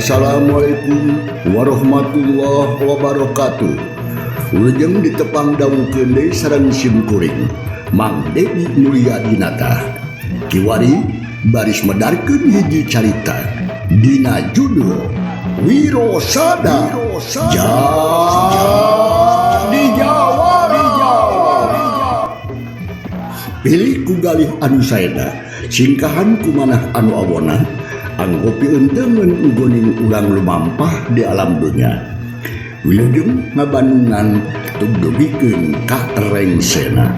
Assalamualaikum warahmatullahi wabarakatuh. Wilujeng ditepang dangukeun deui sareng sim kuring Mang Dedi Mulyadinata. Kiwari baris medarkeun hiji carita dina judul Wirosada Jadi Jawara. Pilih ku galih anu saena, singkahan ku manah anu awona, anggo pieunteumeun ugoning urang lumampah di alam dunya. Wilujeng ngabandungan tugdugikeun ka rengsena.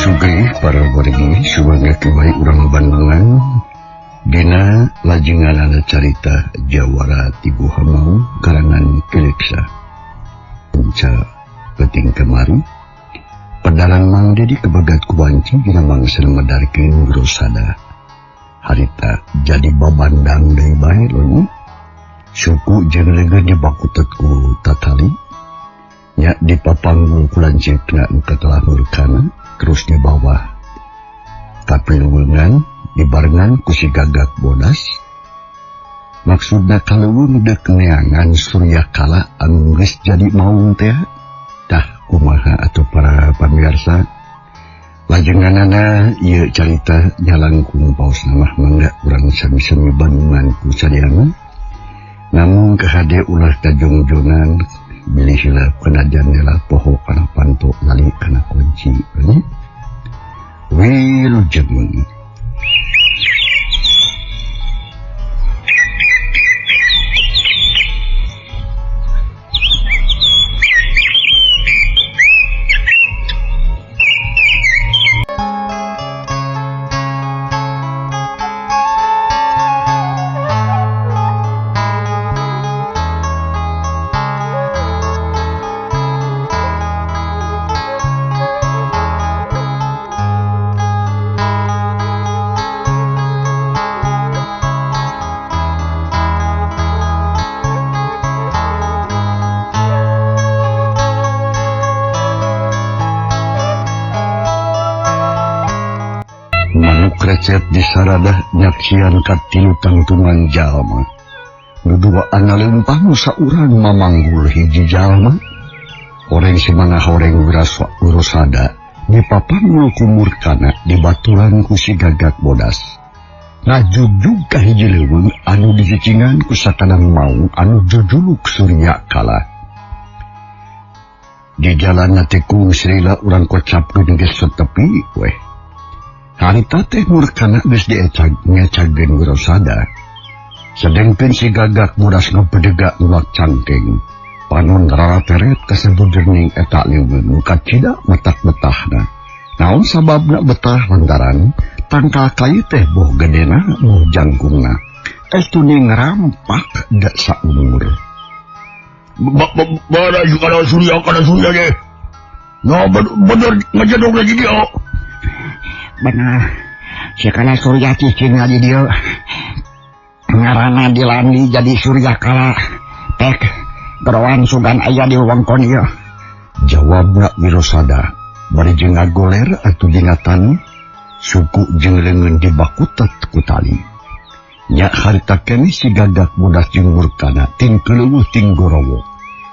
Sugih para wargi sumangga kembali urang Bandungan dina lajenganana carita Jawara ti Guha Maung karangan Keleksa. Punca penting kemari pedaran Mang Dedi kebagat kuwanci dina mangsa medarkeun Wirosada. Harita jadi babandang deui bae lho. Suku jeung leungeun dibakutet ku tatali nya dipapanggul ku lanceukna nu katelah murkana terus di bawah kapiluweungan dibarengan ku si Gagak Bodas. Maksudna kaleuweung deuk neangan Surya Kala anu geus jadi maung teh. Tah kumaha atuh para pamirsa lajenganana ieu carita nyalangkung paosna mah mangga urang sami-sami bandungan ku sadayana. Namun kahade ulah kajongjonan bilih hilap kana jandela poho kana panto lali kana kunci. Wilujeng. Recep di saradah nyaksian katilu tangtungan jalma. Nu duaan ngalempang nu saurang mamanggul hiji jalma. Horeng simana horeng Wirosada dipapanggul ku murkana dibaturan ku si Gagak Bodas. Ngajugjug ka hiji leuweung anu dicicingan ku sakanang maung anu jujuluk Surya Kala. Di jalan tekung srila urang kocapkeun geus tepi weh. Harita teh murkana geus diecag ngecagkeun Wirosada. Sedengkeun si Gagak Bodas ngapedega nulak cangkeng. Panon rarateret kasabuderning eta leuweung nu kacida matak betahna. Naon sababna betah lantaran tangkal kayu teh boh gedena boh jangkungna. Estu ngerampak da saumur. Bada kana surya ge. No bener ngajedog lagi dia. Benar, sekala Surya cicing di dia ngarana dilandi jadi Surya Kala tek geroan sugan aya di wewengkon ieu. Jawabna Wirosada bari jeung ngagoler atuh dina taneuh suku jeung leungeun dibakutet ku tali. Nya harita keneh si Gagak Bodas jeung murkana ting keleuweuh ting gorowo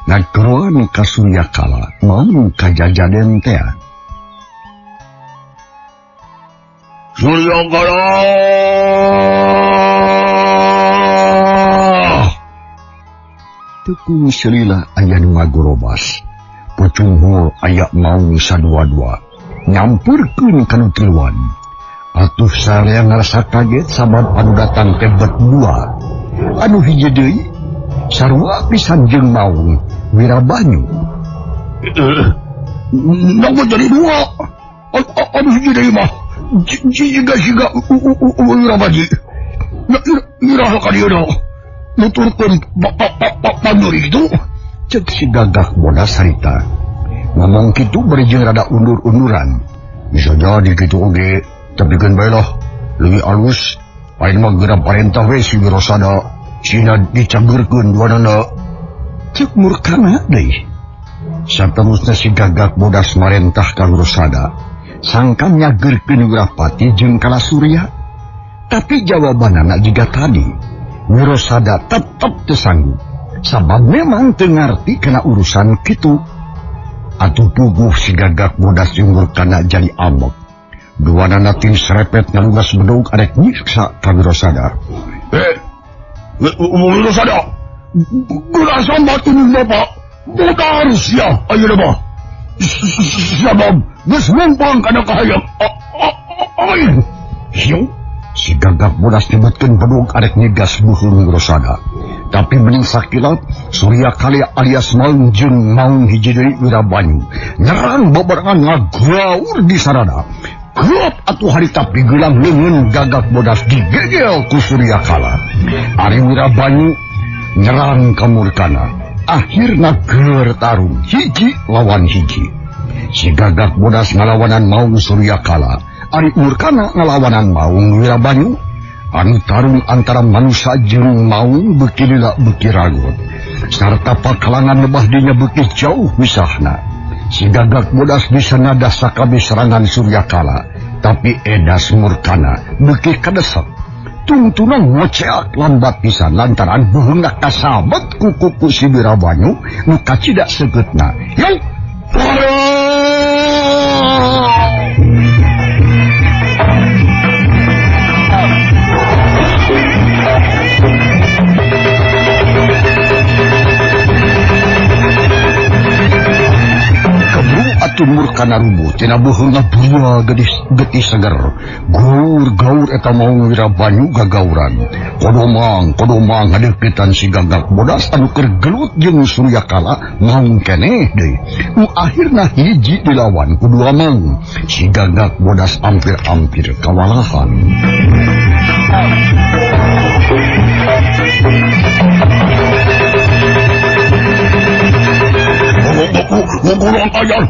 ngageroan ka Surya Kala maung kajajaden teh. Surya Kala Tekung selila aya nu ngagorobas. Pucunghul aya maung sadua-dua. Nyamperkeun kanu tiluan. Atuh sarea ngarasa kaget sabab anu datang teh bet dua. Anu hiji deui sarua pisan jeung maung Wirabanyu. Napa jadi dua? Anu hiji deui mah jiga-jiga Wirabanyu. Iraha ka dieu nuturkeun panjuri kitu. Cek si Gagak Bodas harita. Ngomong kitu bari jeung rada undur-unduran. Bisa jadi kitu oge, tapi keun bae lah. Leuwih alus ayeuna mah geura parentah we si Wirasada sina dicageurkeun duanana. Cek Murkana deui. Saterusna si Gagak Bodas marentah ka Wirasada, sangkan nyageurkeun Wirapati jeung Kala Surya. Tapi jawabanana jiga tadi, Wirasada tetep teu sanggup. Sabab memang teu ngarti kana urusan kitu. Atuh puguh si Gagak Bodas jeung Murkana jadi ambek. Duanana tim serepet ngalugas bedog arek nyiksa ka Wirasada. Wirasada, geura sambat ini bapak. Budar sia ayeuna mah. Sabab geus mumpang kana kahayang aing. Hiu, si Gagak Bodas nyebutkeun bedog arek nyegas beuheung Wirasada. Tapi bening sakilat Surya Kali alias Maung jeung Maung hiji deui Wirabanyu nyerang babarengan ngagaur di sarana. Gelap atuh harita pigelang leungeun Gagak Bodas digegel ku Surya Kala. Ari Wirabanyu nyerang ka Murkana. Akhirna geur tarung hiji lawan hiji. Si Gagak Bodas ngalawanan Maung Surya Kala, ari Murkana ngalawanan Maung Wirabanyu. Anu tarung antara manusia jeung maung beuki lila beuki ragot. Sarta pakalangan lebah dinya beuki jauh misahna. Si Gagak Bodas bisa nadas sakabeh serangan Surya Kala, tapi edas Murkana beuki kadesek. Tungtungan ngoceak lambat pisan lantaran beuheungna kasabet ku kuku si Wirabanyu nu kacida seukeutna. Yeuh! Murkana rubuh tina beuheungna dua gedis getih seger. Gaur-gaur eta maung Wirabanyu gagauran. Kodomang kodomang hadeuketan si Gagak Bodas anu keur gelut jeung Surya Kala maung keneh deui. Nu akhirna hiji dilawan ku dua maung. Si Gagak Bodas ampir-ampir kawalahan. Ngomong ayah,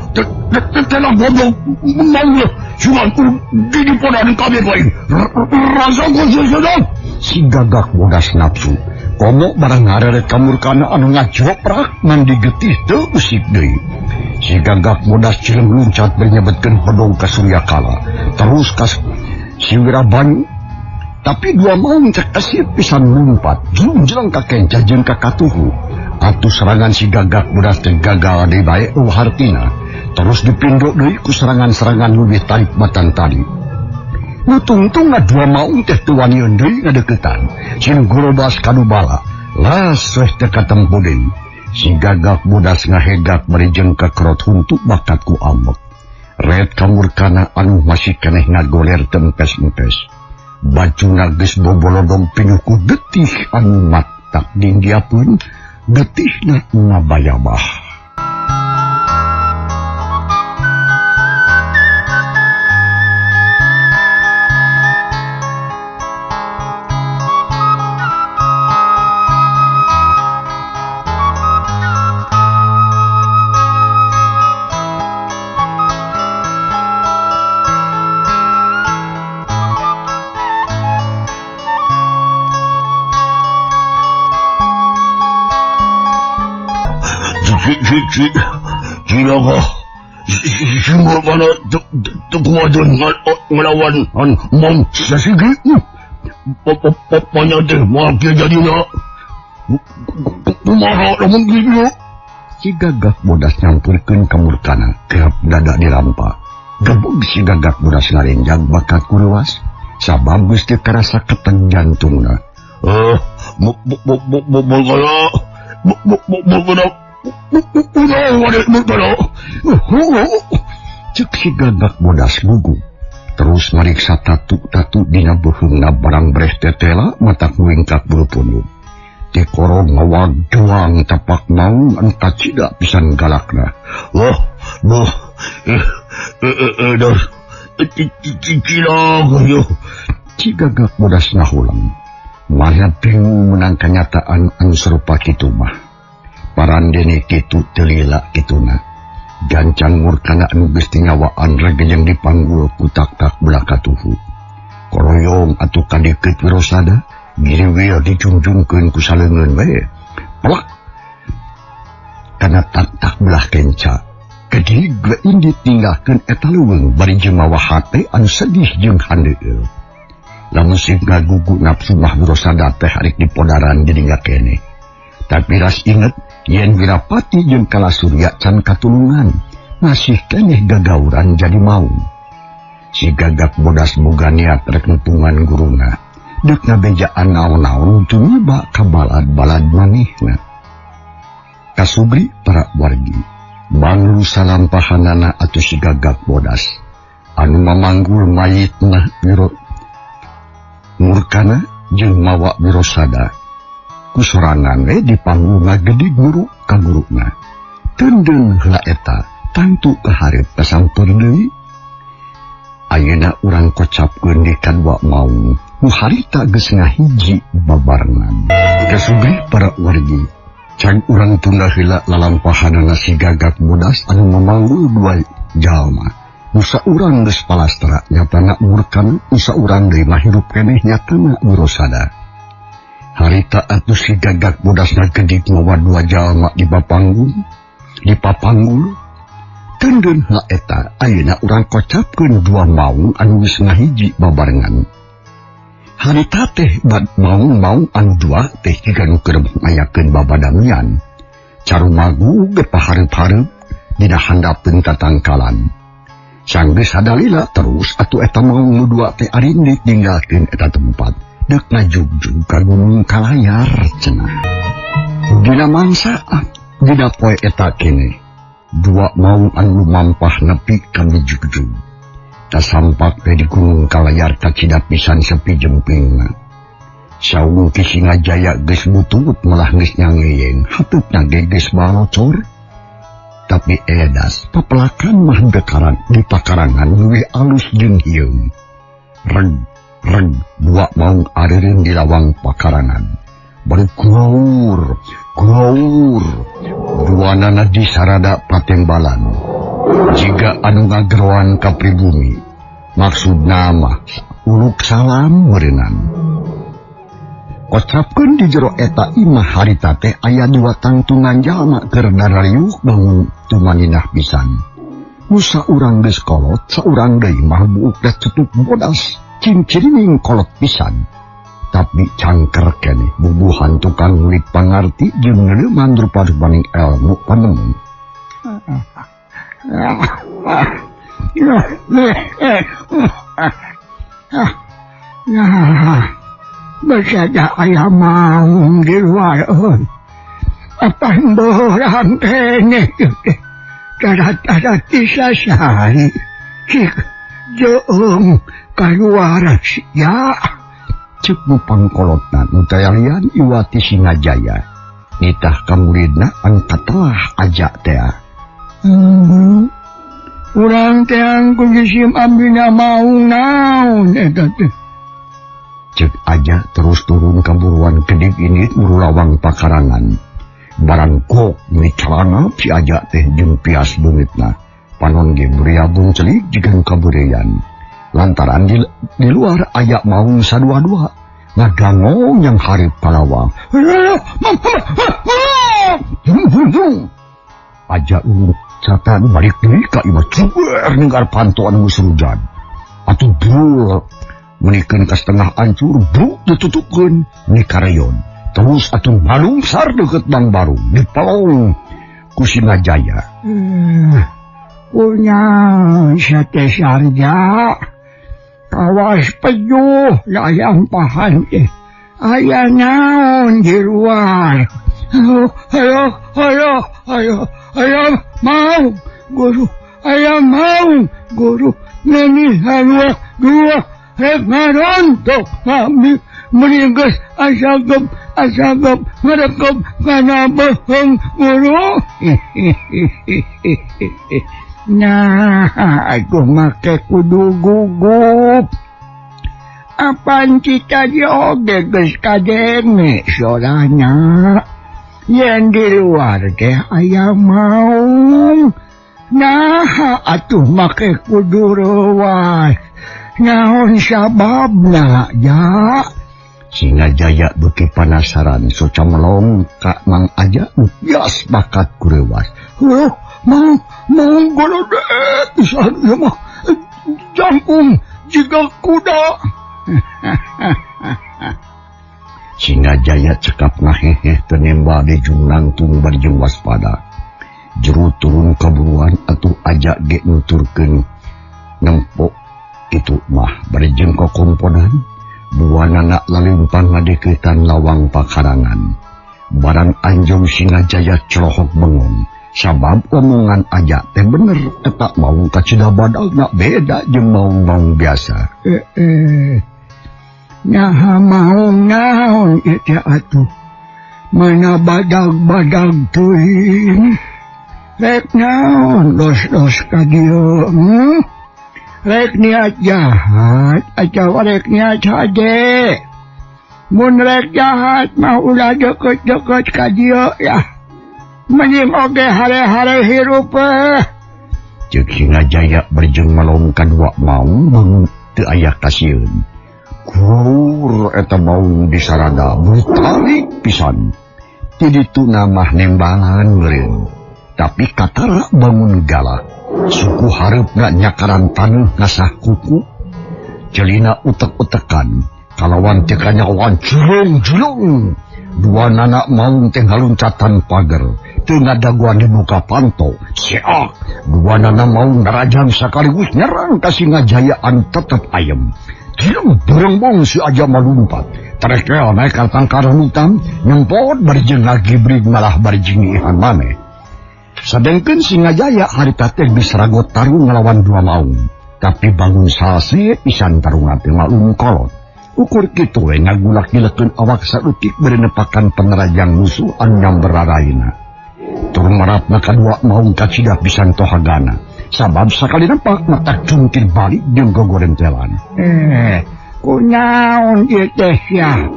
telah goblok mau cuman gini podan kami lain. Rasa gosok Si Gagak Bodas nafsu. Komo barang ngareret ka Murkana anu ngajoprak ngan digetih teu usik deui. Si Gagak Bodas cileung luncat bari nyebetkeun pedong ka Surya Kala. Terus ka si Wirabanyu. Tapi dua maung cek esip pisan lumpat, jeleng ka kenca jeung ka katuhu. Atuh serangan si Gagak Bodas teh gagal deui bae eueuh hartina. Terus dipindok deui ku serangan-serangan leuwih tarik batan tadi. Nu tungtungna dua maung teh teu waniun deui ngadeuketan. Sin gorobas kanu bala, las weh teu katempo deui. Si Gagak Bodas ngahegak bari jeung kakerot huntu bakat ku ambek. Red ka Murkana anu masih keneh ngagoler tempes-empes. Bajuna geus bobolodong pinuh ku getih anu matak dinggiapeun getihna ngabayabah. Cilaka, si Murkana tekuatan ngelawan Maung sasigi. Papanya teh make jadina. Kumaha lamun kitu? Si Gagak Bodas nyamperkeun ka Murkana, kerap dada dirampa. Gebeg si Gagak Bodas ngarenjag bakat ku leuwas, sabab geus teu karasa keteng jantungna. Murkana, Murkana. Cek si gagak bodas gugu. Terus mariksa tatu-tatu dina beuheungna barang breh tetela matak wingkak bulu pundung. Tikoro ngawag juang tapak maung anu kacida pisan galakna. Wah, boh, dos, cilok, yo. Si gagak bodas ngahulang. Malah bingung menang kenyataan anu serupa kitu mah. Parandene kitu telila kituna. Gancang murkana anu geus nyawaan regejeng dipanggul ku tak-tak belah katuhu. Koroyong atuh kadeukeut Wirosada, giriwil dijungjungkeun ku saleungeun we. Plak. Kana tak-tak belah kenca. Kedig we indit ninggalkeun eta leuweung bari jeung mawa hate anu sedih jeung handeueul. Lamun sing ngagugu nafsu mah Wirosada teh arek dipodaran jadi ngakene. Tapi ras inget yen Wirapati jeung Kalasurya can katulungan, masih keneh gagauran jadi maung. Si gagak bodas boga niat rek nepungan guruna, deuk ngabejaan naon-naon tumiba ka balad-balad manehna. Kasubri para wargi, banglu salampahanana atuh si gagak bodas, anu mamanggul mayitna Wiro Murkana jeung mawa Wirosada. Kusorangan we dipanggul ngagedig guru ka guruna. Tendeun heula eta tangtu kahareup kasampeur deui. Ayeuna urang kocapkeun di kadua maung nu harita geus ngahiji babarengan. Kasubri para wargi, can urang tunda heula lalampahanana si gagak bodas anu mamanggul dua jalma. Nu saurang geus palastra nyatana Murkana, nu saurang deui mah hirup keneh nyatana Wirosada. Harita atuh si gagak bodas ngagedig mawa dua jalma di papanggul, di papanggul. Tendeun heula eta ayeuna urang kocapkeun dua maung anu geus ngahiji babarengan. Harita teh bad maung-maung anu dua teh jiga nu keur ngayakeun babadamian. Carumagu ge pahareup-hareup dina handapeun tatangkalan. Sanggeus sadalila terus atuh eta maung nu dua teh arindit ninggalkeun eta tempat. Dek ngajugjug ka Gunung Kalayar cenah. Dina mangsa dina poe eta kene dua maung anu lumampah nepi ka mijugjug. Tasampak teh di Gunung Kalayar kacida pisan sepi jempingna. Saung Ki Singajaya geus butut malah geus nyangeyeng, hateupna ge geus balocor. Tapi edas pepelakan mah dekaran di pakarangan leuwih alus jeung hieung. Reg reg dua maung areureun di lawang pakarangan. Bari gaur gaur duanana di sarada patembalan. Jiga anu ngageroan ka pribumi. Maksudna mah uluk salam meureunnan. Kocapkeun di jero eta imah harita teh aya dua tangtungan jalma keur darariuk bangun tumaninah pisan. Nu saurang geus kolot, saurang deui mah buukna cetuk bodas, cincirining kolot pisan. Tapi cangker keneh bubuhan tukang ngulik pangarti jeung ngeuleman rupa-rupaning ilmu panemu. Bersada aya maung di luar euy. Apan borang keneh teh. Tarat-tarat disasari. Cik jeung kaluar sia. Cek nu pangkolotna nu tayalian Iwati Singajaya. Nitah ka muridna anu katelah aja tea. Urang teh angkun jisim abdina maung naon eta teh. Cek aja terus turun ka buruan kedik ini muru lawang pakarangan. Barang kok meuni calana si aja teh jeung pias beungeutna. Panon ge buriabung celik jiga nu kabeureuyan. Lantaran di luar aya maung sadua-dua ngadangong yang hareup kalawang. Aja urut catan balik deui ka imah cuber ninggar pantoan geus hujan. Atuh brul meunikeun ka setengah ancur bruk ditutupkeun ni kareyon. Terus atuh malungsar deukeut Bang Barung dipelong ku Singajaya. Punya sate sarja kawas pejuh layang pahan teh aya naon di luar. Ayo ayo ayo ayo ayo mau guru aya maung guru nani harua dua rek ngarontok kami meni geus asagep asagep ngarekep kana beuheung guru. Nah, aduh make kudu gugup. Apan cita oge geus kadenge soranya. Yen di luar teh aya maung. Nah, atuh make kudu reuwas. Naon sababna ja? Singajaya beuki panasaran soca melong ka Mang Aja bias bakat kurewas. Huh, mau mau golodek pisan ieu mah. Jangkung jiga kuda. Singajaya cekap ngaheheh teu nemba di jungnangtung bari jeung waspada. Jero turun kaburuan atuh Aja ge nuturkeun nempok kitu mah bari jeung kokomponan. Buanana lalimpang ngadeukeutan lawang pakarangan. Barang anjong Singajaya colohok bengong. Sabab omongan Aja teh bener eta maung kacida badagna beda jeung maung-maung biasa. Naha maung naon ieu teh atuh. Mana badag-badag teuing. Rek naon dos-dos ka dieu. Rek niat jahat atawa rek niat hade. Mun rek jahat mah ulah deket-deket ka dieu ya. Mending oge hare-hare hirup. Ceuk Singajaya berjeng melong kadua maung bangun teu aya kasieun. Kur eta maung disarada butarik pisan. Ti ditu mah nembalan meureun. Tapi katara bangun galak. Suku hareupna nyakaran taneuh ngasah kuku. Celina utek-utekan kalawan teu kanyawan julung-julung. Dua nana maung teh ngaluncatan pager. Teu ngadaguan di muka panto. Seak. Dua nana maung narajang sakaligus nyerang ka Singajaya anu tetep ayem. Dileng berengbong si Aja malumpat. Terekel naik ka tangkaran hitam, nyempot bari jeung ngagibrig malah bari jeung ngiihan maneh. Sadengkeun Singajaya harita teh geus ragot tarung ngalawan dua maung. Tapi bangun salse pisan tarungan teh maklum kolot. Ukur kitu we ngagulak-gilekeun awak saeutik bari nepakan penerajang musuh anu nyamber raraina. Tur marapna kadua maung kacida pisan tohagana. Sabab sakali nempak matak jungkir balik jeung gogorentelan. Kunaon ieu teh sia?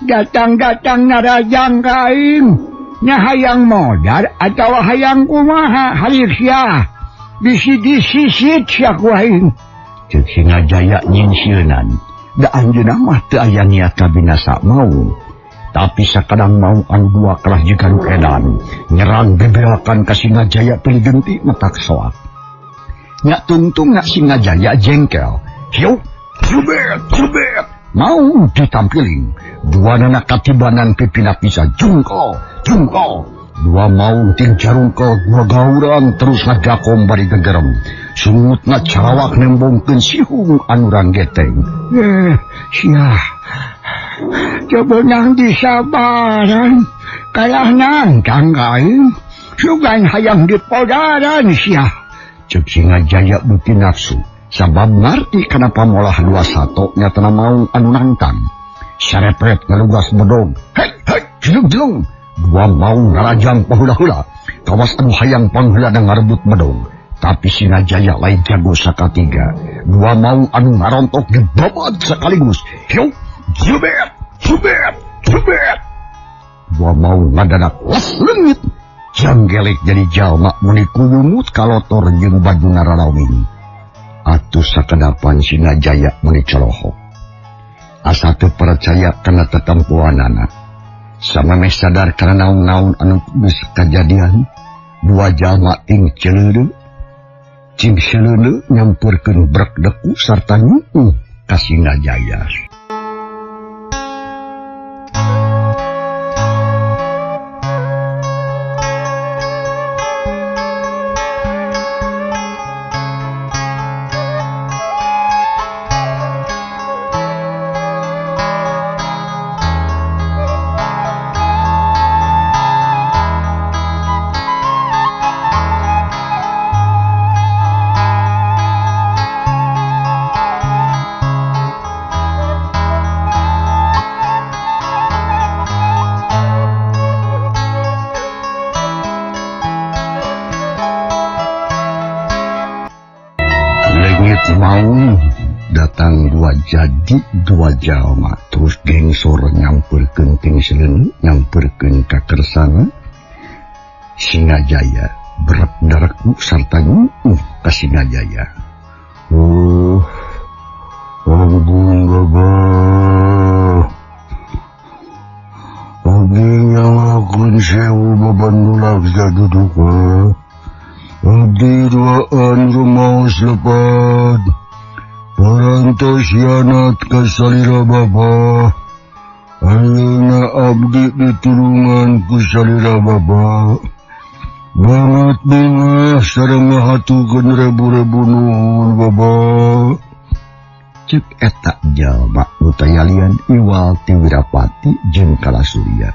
Datang-datang narajang ka aing. Nya hayang modar atawa hayang kumaha halir sia? Bisi disisit sia ku aing. Ceuk Singajaya nyingsieunan. Da anjeunna mah teu aya niat kabinasa maung. Tapi sakadang maung anu dua kalah jiga nu edan. Nyerang bebelakan ka Singajaya pilih genti matak soak. Nya tungtung nya Singajaya jengkel. Hiup, cubet, cubet. Mau ditampiling. Dua nana katibanan pipina bisa jungkol, jungkol. Dua maung ting jarungkol gua gauran terus ngagakom bari gegerem. Sungutna carawak nembongkeun sihung anu ranggeteng. Sia. Coba nang disabaran. Kalah nangkang aing. Sugan hayang dipodaran sia. Ceuk Singajaya beuki nafsu. Sabab ngarti kana pamolah dua sato nyatana maung anu nangtang. Sarepret ngalugas bedog. Hei, hei, jelung-jelung. Dua maung ngarajang pahula-hula. Kawas anu hayang pangheula ngarebut bedog. Tapi Singajaya lain jago sakatiga. Dua maung anu ngarontok dibabad sekaligus. Hiup, jubet, jubet, jubet. Dua maung ngadadak les leungit. Janggelek jadi jalma meni kuwungut kalotor jeung bajuna ralawing. Atuh sakedapan Singajaya meni colohok. Asa teu percaya kana tetempoanana. Samemeh sadar kana naon-naon anu geus kajadian, dua jalma ting celeudeuh. Cing seleudeuh nyamperkeun brek deku sarta nyuuh ka Singajaya. Maung datang dua jadi dua jalma terus gengsor nyamperkeun ting seleun nyamperkeun ka kersana Singajaya berep dareku sarta nguuh ka Singajaya. Oh, agung gagah. Abdi nyangakeun sewu babandulak jaduduka. Abdi duaan rumaos lepat. Parantos hianat ka salira bapa. Ayeuna abdi ditulungan ku salira bapa. Banget bingah sareng ngahatukeun rebu-rebu nuhun bapa. Cek eta jalma nu tayalian iwal ti Wirapati jeung Kalasurya.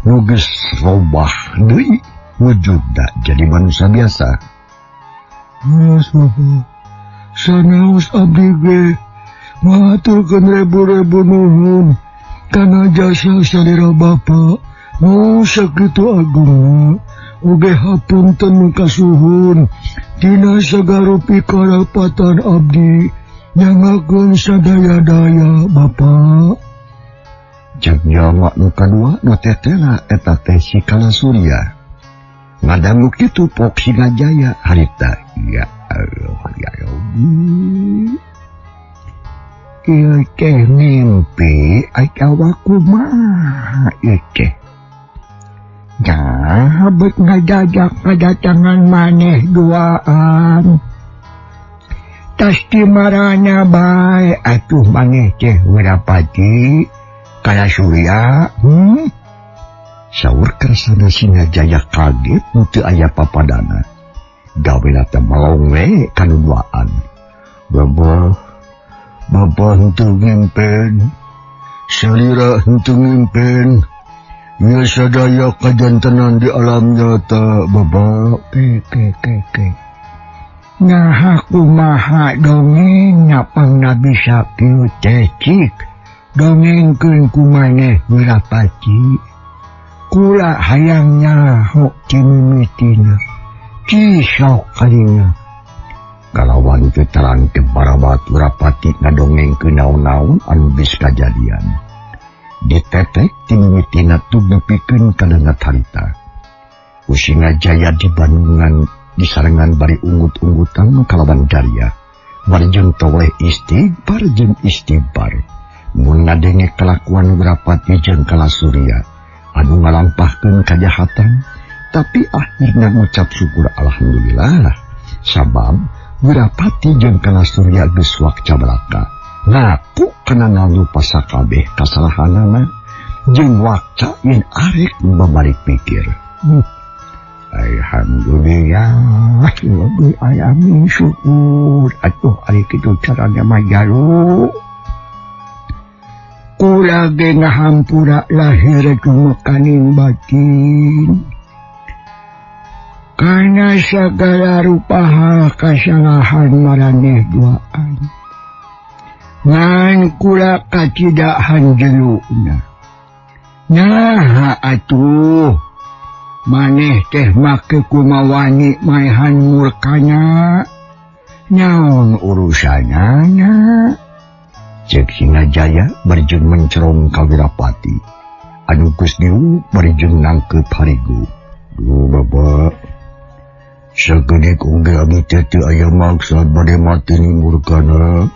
Nu geus robah deui wujudna jadi manusia biasa. Geus bapa, sanaos abdi ge ngahaturkeun rebu-rebu nuhun kana jasa salira bapa. Nu sakitu agungna oge hapunten nu kasuhun dina sagarupi karapatan abdi nyangakeun sadaya-daya bapa. Cek jalma nu kadua nu tetela eta teh si Kalasurya. Ngadangu kitu pok Singajaya harita ya Allah ya Rabbi. Ieu teh mimpi atawa kumaha ieu teh? Nah, bet ngajajak kadatangan maneh duaan. Tas dimarana bae atuh maneh teh Wirapati Kalasurya. Saur kersana Singajaya kaget nu teu aya papadana. Gawena teh melong we kanu duaan. Baba, bapa henteu ngimpen. Salira henteu ngimpen. Ieu sadaya kajantenan di alam nyata, bapa. Ke. Nah, kumaha dongeng napang bisa kieu teh cik. Dongengkeun ku maneh Wirapati. Kula hayang nyaho timimitina. Cisok kalinya. Kalawan teu tarangkep barabat Wirapati ngadongengkeun naon-naon anu geus kajadian. Ditetek timimitina tug nepikeun ka leungat harita. Ku Singajaya di Bandungan disarengan bari unggut-unggutan kalawan daria. Bari jeung toleh istighfar jeung istighfar. Mun ngadenge kalakuan Wirapati jeung Kalasurya anu ngalampahkeun kajahatan, tapi akhirna ngucap syukur alhamdulillah sabab Wirapati jeung Kalasurya geus wakca belaka. Ngaku kana ngalupa sakabeh kasalahanana jeung wakca yen arek babalik pikir. Alhamdulillah, rabbil alamin, syukur atuh ari kitu carana mah jalu. Kula ge ngahampura lahir mekaning batin. Kana sagala rupa hal kasalahan maraneh duaan. Ngan kula kacidahan jeluna. Nah atuh maneh teh make kumawani maehan murkana. Naon urusanana? Cek Singajaya bari jeung mencerong ka Wirapati. Anu geus diuk bari jeung nangkeup harigu. Duh bapa, sagedik oge abdi teh teu aya maksud bade mateni murkana.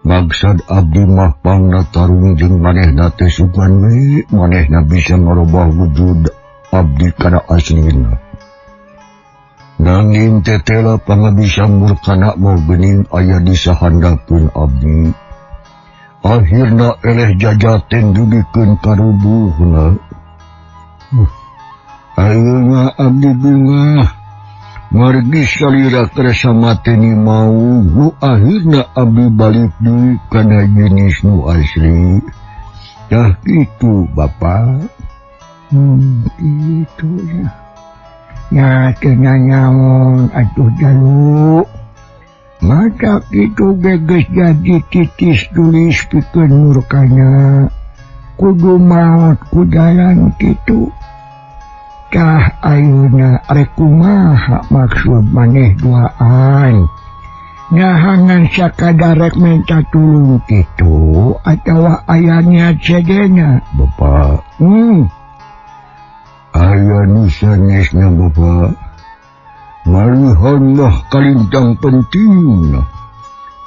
Maksud abdi mah pangna tarung jeung manehna teh sugan we manehna bisa ngarobah wujud abdi kana aslina. Nanging tetela pangabisa murkana mau geuning aya di sahandapeun abdi. Akhirna eleh jajaten dugikeun ka rubuhna. Ayeuna abdi bingah margi salira kersa mateni mau nu akhirna abdi balik deui kana jenis nu asli. Tah kitu bapa. Kitu ya. Ya teu nyaon atuh jalu. Mata kitu geus jadi titis tulis pikeun murkana. Kudu maot ku jalan kitu. Tah ayeuna rek kumaha maksud maneh duaan. Nahangan sakadarek minta tulung kitu atawa aya niat sedena Bapak. Aya nu sanesna Bapak. Malihan mah kalintang penting.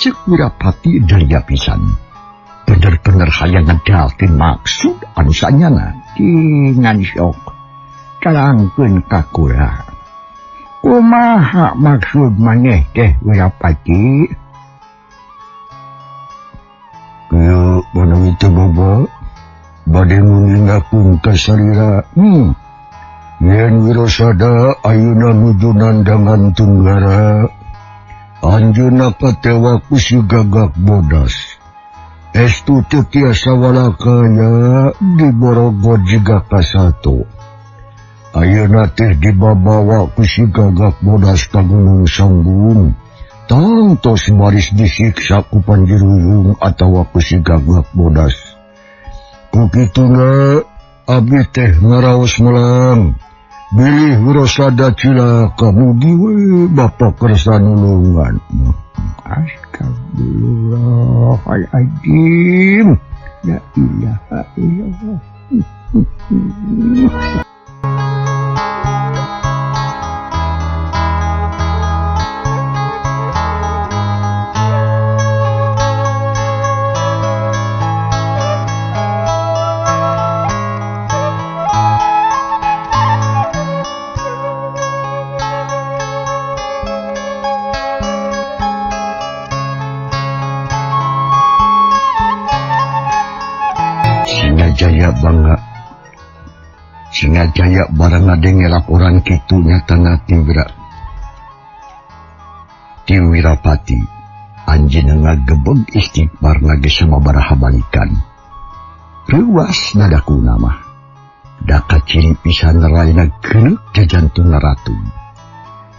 Cek Wirapati daria pisan. Bener-bener hayang ngedalkeun maksud anu sanyana. Ngan sok terangkeun ka kula. Kumaha maksud maneh teh Wirapati? Kieu manawi teh Bapak, bade nguningakeun ka salira. Yen Wirasada ayeuna nuju nandangan Tunggara. Anjeunna katewa ku si Gagak Bodas. Estu teu tiasa walakaya diborogo jiga kasato. Ayeuna teh dibabawa ku si Gagak Bodas ka Gunung Sanggung. Tangtos baris disiksa ku Panjiruyung atawa ku si Gagak Bodas. Ku kituna abdi teh ngaraos melang. Bilih Wirasada cilaka mugi we Bapak kersa nulungan. Astagfirullahaladzim. La ilaha illallah. Singajaya bangga Singajaya barang ngadenge laporan kitu nyatana ti Wirapati anjeunna ngagebeg istighfar ge sababaraha balikan. Reuas nadakuna mah da kaciri pisan raina geuneuk jajantungna ratu.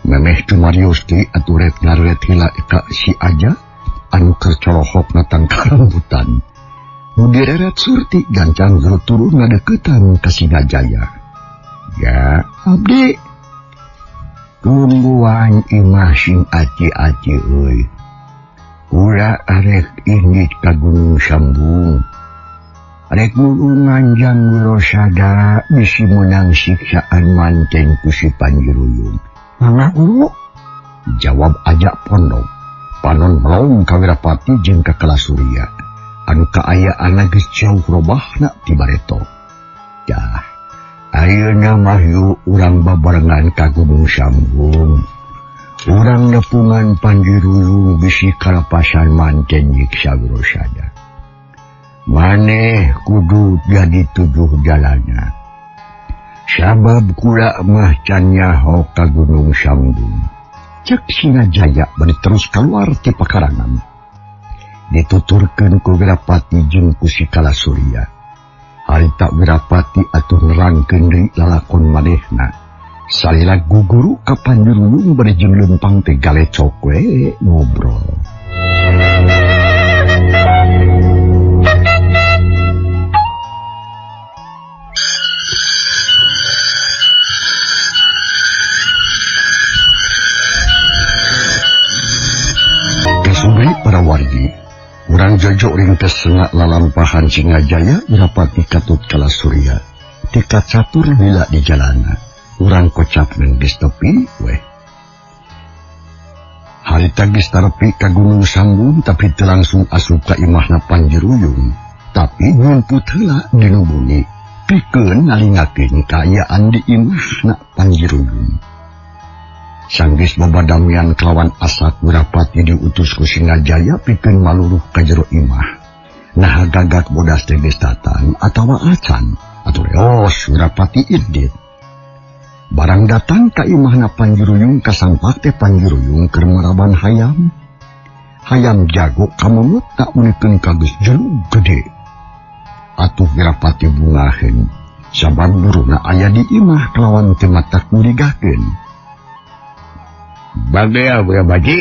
Memeh cumarios teh atuh ret ngaret heula ka si Aja anu keur colohokna tangkarambutan. Nu direret Surti gancang turun ngadeukeutan ka Singajaya. Ya abdi tungguan imah sing aci-aci euy. Kula arek indit ka Gunung Sambung. Arek nulungan jang Wirasada bisi meunang siksaan manten ku si Panjiruyung. Mangga guru? Jawab Aja Pondok. Panon melong ka Wirapati jeung ka Kala Surya. Anu kaayaan geus jauh robahna ti bareto. Dah, ayeuna mah yuk urang babarengan ka Gunung Sambung. Urang nepungan Panjiruyung bisi kalapasan manten nyiksa Wirasada. Maneh kudu jadi tujuh jalana. Sabab kula mah can nyaho ka Gunung Sambung. Cek Singajaya bari terus keluar ti pakarangan. Dituturkeun ku Wirapati jeung ku si Kala Surya. Harita Wirapati atuh nerangkeun deui lalakon manehna. Salila guguru ka Panjiruyung bari jeung leumpang teh galecok we ngobrol. Kasubri para wargi, urang jojok ringkes sengak lalampahan Singajaya Wirapati katut Kala Surya. Tika catur lila di jalana. Urang kocap geus tepi weh. Harita geus tarepi ka Gunung Sanggung tapi teu langsung asup ka imahna Panjiruyung. Tapi nyumput heula dinu bumi. Pikeun ngalingakeun kaayaan di imahna Panjiruyung. Sanggeus babadamian kelawan asak Wirapati diutus ku Singajaya pikeun maluruh ka jero imah. Nah Gagak Bodas teh geus datang atawa acan atuh reos Wirapati indit. Barang datang ka imahna Panjiruyung kasangpak teh Panjiruyung keur maraban hayam. Hayam jago kamungut tak meunikeun ka geus jelug gede. Atuh Wirapati bungaheun sabab guruna aya di imah kelawan teu matak ngurigakeun. Bagea Wirapati,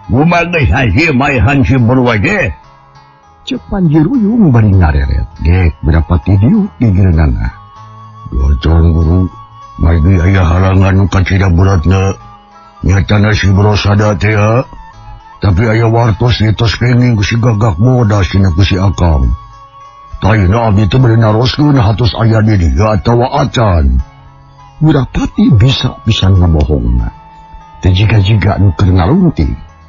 gumageus hasil maehan si Purwaje. Cek Panjiruyung bari ngareret, gek Wirapati diuk di gireunana. Dojong guru, margi aya halangan nu kacida beratna. Nyatana si Wirasada teh ya. Tapi aya wartos ieu kenging ku si Gagak Bodas cenah ku si Akang. Tayna abdi teh bade naroskeun hatos aya di dieu atawa acan. Wirapati bisa pisan ngabohongna. Teu jiga-jiga nu keur ngalunti.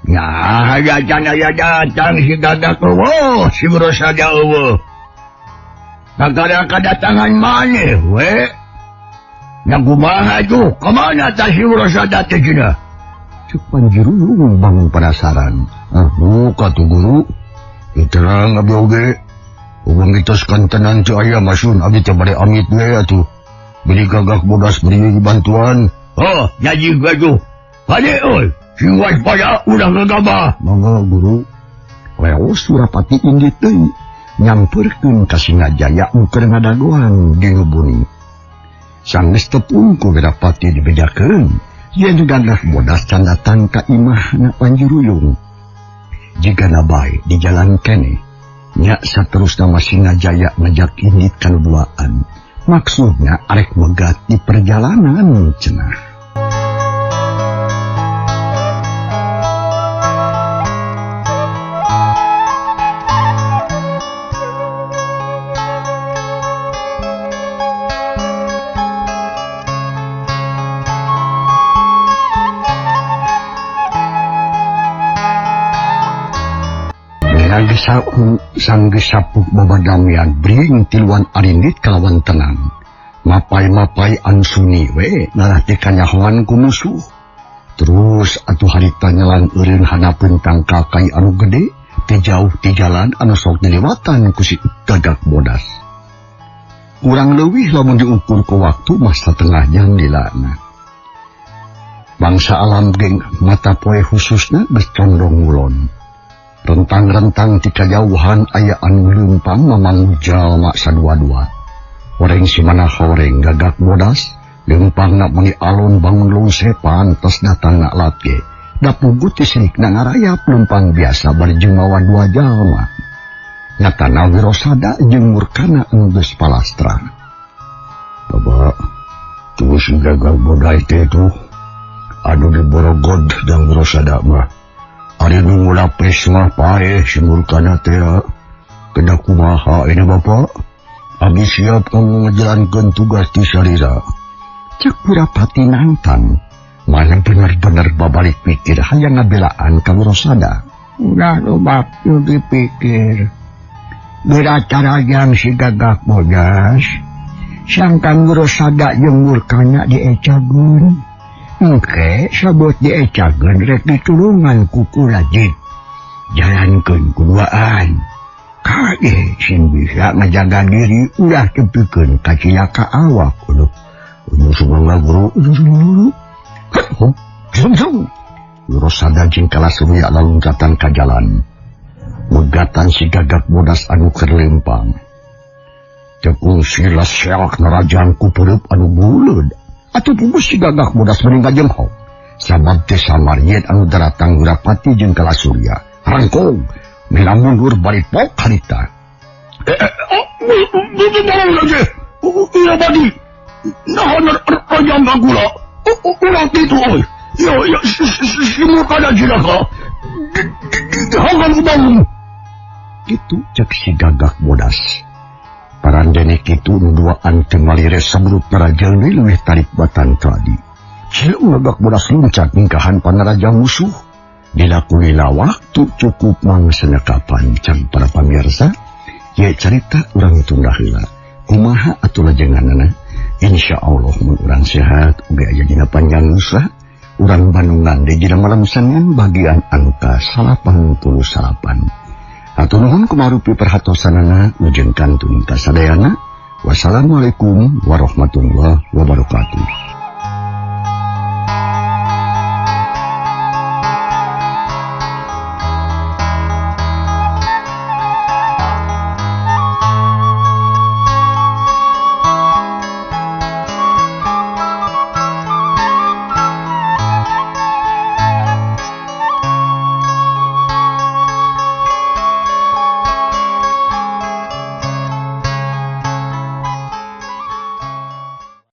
Nah, aya datang si Gagak eueuh, si Wirasada eueuh. Kakara kadatangan maneh we. Nya kumaha tuh? Kamana tah si Wirasada teh cenah? Cek Panjiruyung bangun penasaran. Ah, buka tuh guru. Terang abdi oge. Ubang itos kantenan teu aya masun abdi teh bade amit we atuh. Beli Gagak Bodas beri bantuan. Oh, jadi gaduh. Hade euy, sing waspada ulah gegabah. Mangga guru. Leos Surapati indit deui nyamperkeun ka Singajaya nu keur ngadagoan di Buni. Sanggeus tepung ku Wirapati dibejakeun yen Gagak Bodas can datang ka imahna Panjiruyung. Jigana bae di jalan keneh. Nya saterusna mah Singajaya ngajak indit kana duaan. Maksudnya arek megat di perjalanan cenah. Sanggeus sapuk babadamian bring tiluan arindit kalawan tenang. Mapai-mapai ansuni we ngalah teh kanyahoan ku musuh. Terus atuh harita nyelang eureun hanapeun tangkal kai anu gede ti jauh ti jalan anu sok diliwatan ku si Gagak Bodas. Kurang leuwih lamun diukur ku waktu mah satengah jam dilana. Bangsa alam geng mata poe khususna geus condong ngulon. Rentang-rentang ti kajauhan aya anu leumpang mamang jalma sadua-dua. Horeng si mana horeng Gagak Bodas, leumpangna meuni alon bangun lungse pantes datangna latge. Da puguh ti sirikna ngarayap leumpang biasa bari jeung mawa dua jalma. Nyatana Wirasada jeung Murkana geus palastra. Bapak, tuh si Gagak Bodas teh tuh anu diborogod dan Wirasada mah. Ari nu ngulapes mah paeh si Murkana teh. Kena kumaha ini bapak? Abdi siap kamu ngejalankeun tugas ti salira. Cek Wirapati nangtang. Mana bener-bener babalik pikir hayang ngabelaan ka Wirasada. Ulah loba nu dipikir. Beracara yang si Gagak Bodas, sangkan Wirasada jeung Murkana diecageun. Engke sabot diecageun rek ditulungan ku Kulajit. Jalankeun kuduaan. Kade sing bisa ngajaga diri ulah tepikeun ka cilaka awak. Aduh, sumangga guru. Wirasada jeung Kalasurya laluncatan ka jalan. Megatan si Gagak Bodas anu keur lempang. Tekung sila seak narajang ku peureub anu buleud. Atuh puguh si Gagak Bodas mending kajengkok. Sabab teh samar yen anu daratang Wirapati jeung Kalasurya. Rangkong, mela mundur bari pok harita. Itu cek si Gagak Bodas. Parandene kitu duaan teu malire sabrut narajeun leuwih tarik batan tadi. Cileung Gagak Bodas luncat ningkahan panaraja musuh. Dilakuila waktu cukup mangsenekapan can para pamirsa. Ye carita urang tunda heula. Kumaha atuh lajenganana? Insyaallah mun urang sehat uga aya dina panjang usaha. Urang Bandungan di dina malam Senin bagian angka 89. Hatur nuhun kumarupi perhatosanana ujeng kantun kasadayana. Wassalamualaikum warahmatullahi wabarakatuh.